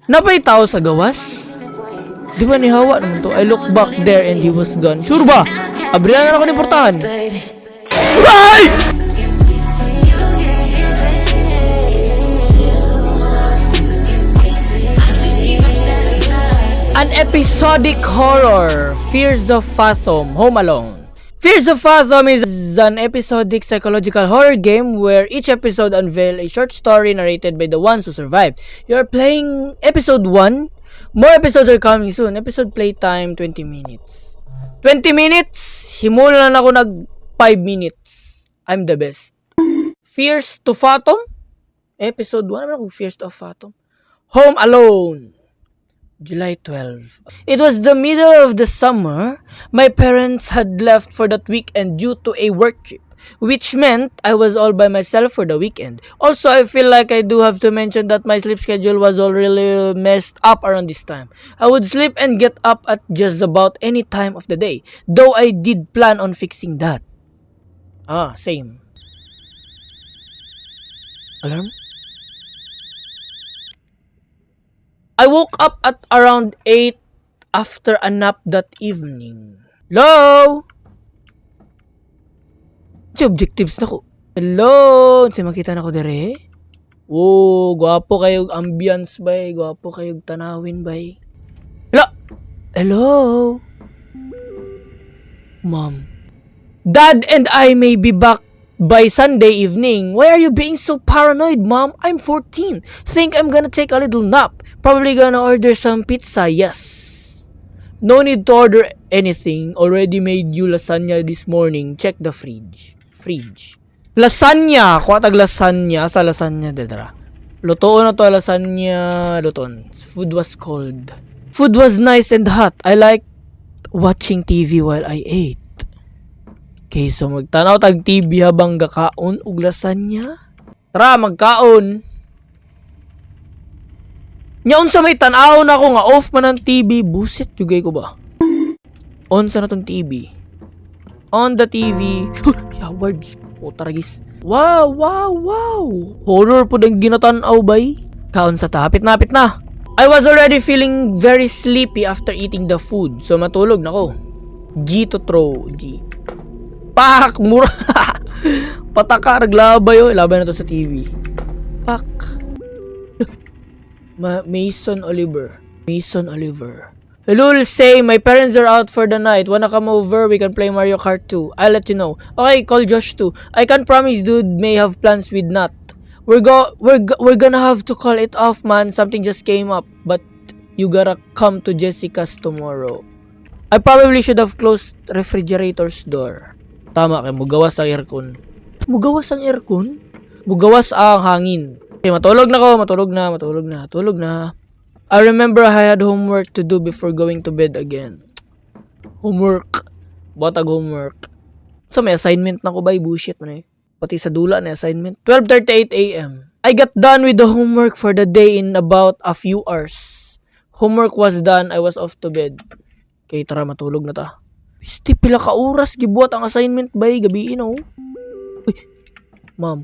Naa pa'y tao sa gawas? Di ba nihawa naman to? I look back there and he was gone. Sure ba? Abrihan na ako ni portahan. Ay! An episodic horror, Fears of Fathom, Home Alone. Fears of Fathom is an episodic psychological horror game where each episode unveil a short story narrated by the ones who survived. You are playing episode 1. More episodes are coming soon. Episode playtime, 20 minutes. 20 minutes? Himulan na ako nag 5 minutes. I'm the best. Fears to Fathom? Episode 1. Ano ba Fears to Fathom? Home Alone. July 12. It was the middle of the summer. My parents had left for that weekend due to a work trip, which meant I was all by myself for the weekend. Also, I feel like I do have to mention that my sleep schedule was all really messed up around this time. I would sleep and get up at just about any time of the day, though I did plan on fixing that. Ah, same. Alarm? I woke up at around 8 after a nap that evening. Hello? Si objectives na ko. Hello? Si makita na ko dire? Oh, gwapo kayo ambience bay, gwapo kayo tanawin bay. Hello? Hello? Mom. Dad and I may be back by Sunday evening. Why are you being so paranoid, Mom? I'm 14. Think I'm gonna take a little nap. Probably gonna order some pizza, yes. No need to order anything. Already made you lasagna this morning. Check the fridge. Fridge. Lasagna! Kuha tag lasagna. Sa lasagna, dedra. Lutoon na to lasagna. Lutoon. Food was cold. Food was nice and hot. I liked watching TV while I ate. Okay, so magtanaw tag TV habang gakaon og lasagna. Tara, magkaon. Nya unsa may tan-aw na ako nga off man ang TV, busit jugay ko ba? On sa na tong TV. On the TV. Huh, yeah, words. Puta ragis. Wow. Horror po ang ginatan-aw bay. Kaon sa ta. Hapit na, hapit na. I was already feeling very sleepy after eating the food. So matulog na ko. G to throw. G. Pak! Mura! Pataka, naglabay oh. Labay na to sa TV. Pak. Mason Oliver. Mason Oliver. Hello, say, my parents are out for the night. Wanna come over? We can play Mario Kart 2. I'll let you know. Okay, call Josh too. I can't promise, dude may have plans with Nat. We're gonna have to call it off, man. Something just came up, but you gotta come to Jessica's tomorrow. I probably should have closed refrigerator's door. Tama kay mugawas ang aircon. Mugawas ang aircon? Mugawas ang hangin. Okay, matulog na ko, matulog na, matulog na, tulog na. I remember I had homework to do before going to bed again. Homework. Buhatag homework. So may assignment na ko ba? Bullshit man eh. Pati sa dula na assignment. 12:38 a.m. I got done with the homework for the day in about a few hours. Homework was done. I was off to bed. Okay, tara, matulog na ta. Pisti, pila ka oras gibuhat ang assignment bay gabi no. Uy, Mom.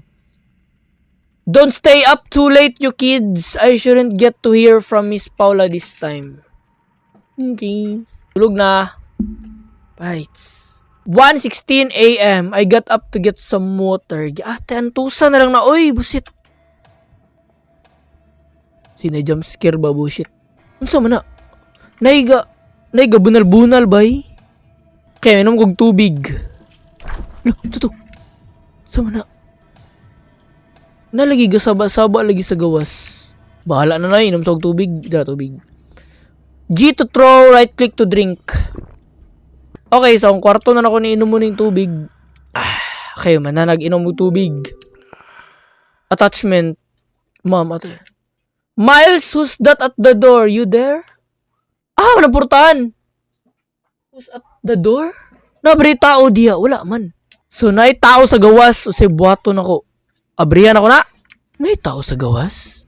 Don't stay up too late, you kids. I shouldn't get to hear from Miss Paula this time. Okay. Tulog na. Bites. 1:16 a.m. I got up to get some water. Ate, antusa na lang na. Oy, busit. Sina jump scare ba, bullshit? Unsa man na? Naiga bunal-bunal, bay. Kaya inom kog tubig. Lo, ito to. Unsa man na? Nalagi gasaba-saba lagi sa gawas. Bahala na na, inom sa og tubig. Da, tubig. G to throw, right click to drink. Okay, so ang kwarto na ako niinom mo ng tubig. Ah, okay, mananag inom mo tubig. Attachment. Ma'am, ate. Miles, who's that at the door? You there? Ah, napurtahan. Who's at the door? Nabre tao diya. Wala man. So, naay tao sa gawas. O say, buhaton ako. Abrihan ako na. May tao sa gawas?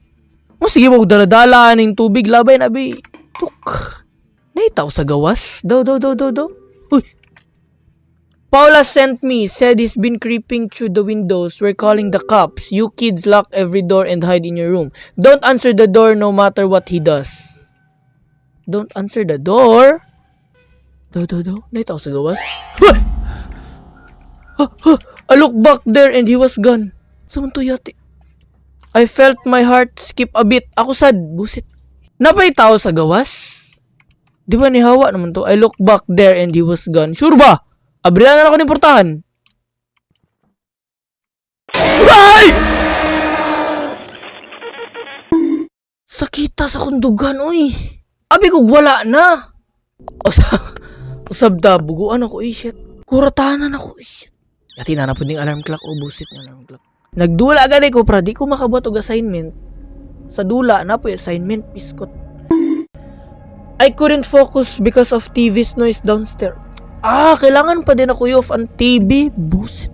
O sige mo, dala-dala ning tubig. Labay na, bi. Tuk. May tao sa gawas? Daw, daw, daw, daw, daw. Uy. Paula sent me, said he's been creeping through the windows. We're calling the cops. You kids lock every door and hide in your room. Don't answer the door no matter what he does. Don't answer the door? Do, do, do. Naay tao sa gawas? Huh! Huh, huh. I looked back there and he was gone. Saan to yati? I felt my heart skip a bit. Ako sad, busit. Naa pa'y tao sa gawas? Di ba nihawa naman to? I looked back there and he was gone. Sure ba? Abrihan na ako ng portahan. Ay! Sakita sa kundugan, oy. Abi ko wala na. Usab ta, buguan ako, eh, shit. Kuratanan ako, eh, shit. Yati na na ding alarm clock, oh, busit ng alarm clock. Nagdula gani ko, pra, di ko makabuhat og assignment. Sa dula, na po assignment, piskot. I couldn't focus because of TV's noise downstairs. Ah, kailangan pa din ako i-off ang TV. Busit.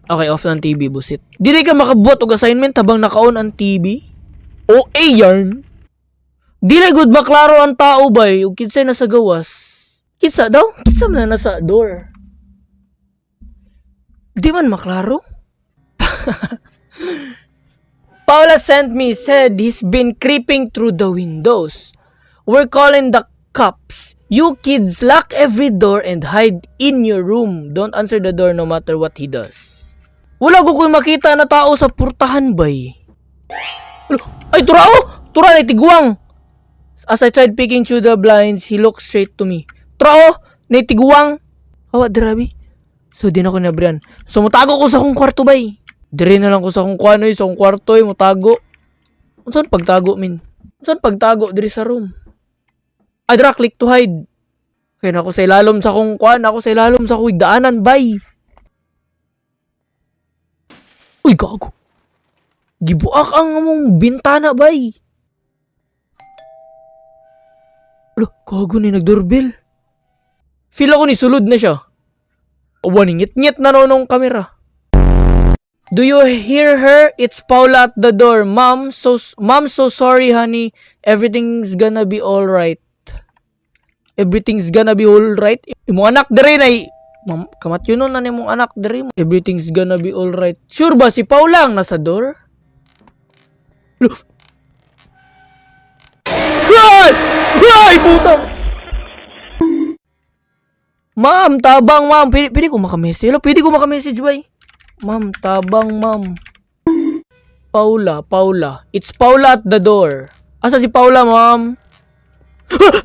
Okay, off ng TV, busit. Dili ka makabuhat og assignment habang naka-on ang TV? O eh, yarn. Dili gud maklaro ang tao bay ug kinsay nasa gawas. Kinsa daw? Kinsa man na nasa door? Di man maklaro. Paula sent me, said he's been creeping through the windows. We're calling the cops. You kids lock every door and hide in your room. Don't answer the door no matter what he does. Wala ko ko'y makita na tao sa purtahan bay. Ay, tura oh! Tura na tiguang! As I tried peeking through the blinds, he looked straight to me. Tura oh! Naitiguang! Hawa, dirabi. So, di na ko nabriyan. So, mutago ko sa akong kwarto bay. Dire na lang ko sa akong kuanoy, sa akong kwarto, eh, mutago. Unsan pagtago, min? Unsan pagtago diri sa room? Ay, dra, click to hide. Kaya na ako sa ilalom sa akong kuan, ako sa ilalom sa akong daanan, bay. Uy, gago. Gibuak ang among bintana, bay. Alo, gago ni nagdoorbell. Feel ako ni sulod na siya. Awa, ngit-ngit na no nung kamera. Do you hear her? It's Paula at the door. Mom, so sorry, honey. Everything's gonna be all right. Everything's gonna be all right. Imong anak dere nay Ma'am, kamatyo nun na nimong anak dere. Everything's gonna be all right. Sure ba si Paula ang nasa door? Lo- Ay! Ay, puta! Ma'am, tabang, ma'am. Pwede, pwede ko makamessage. Hello, pwede ko makamessage, bay. Ma'am, tabang, ma'am. Paula, Paula. It's Paula at the door. Asa si Paula, ma'am? Ah!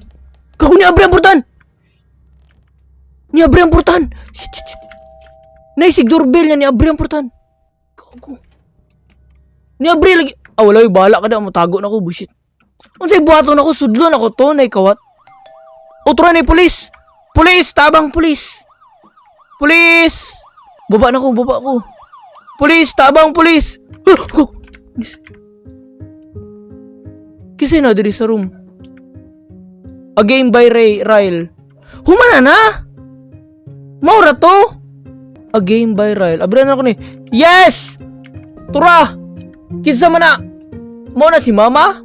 Gago, ni abri ang portan! Ni abri ang portan! Shit, shit, shit. Naisig doorbell niya, ni abri ang portan. Gago. Ni abri lagi. Ah, wala, yung bahala ka na. Matago na ko, bullshit. Unsay buhaton ako, sudlon ako to, nay kawat. Utro na pulis! Pulis! Tabang pulis! Pulis! Baba na ko, baba ko. Pulis! Tabang pulis! Ah, oh! Kasi na diri sa room. A Game by Ray Ryle. Humana na! Maura to! A Game by Ryle. Abri na ako ni. Yes! Tura! Kinsa man na? Mo na si mama?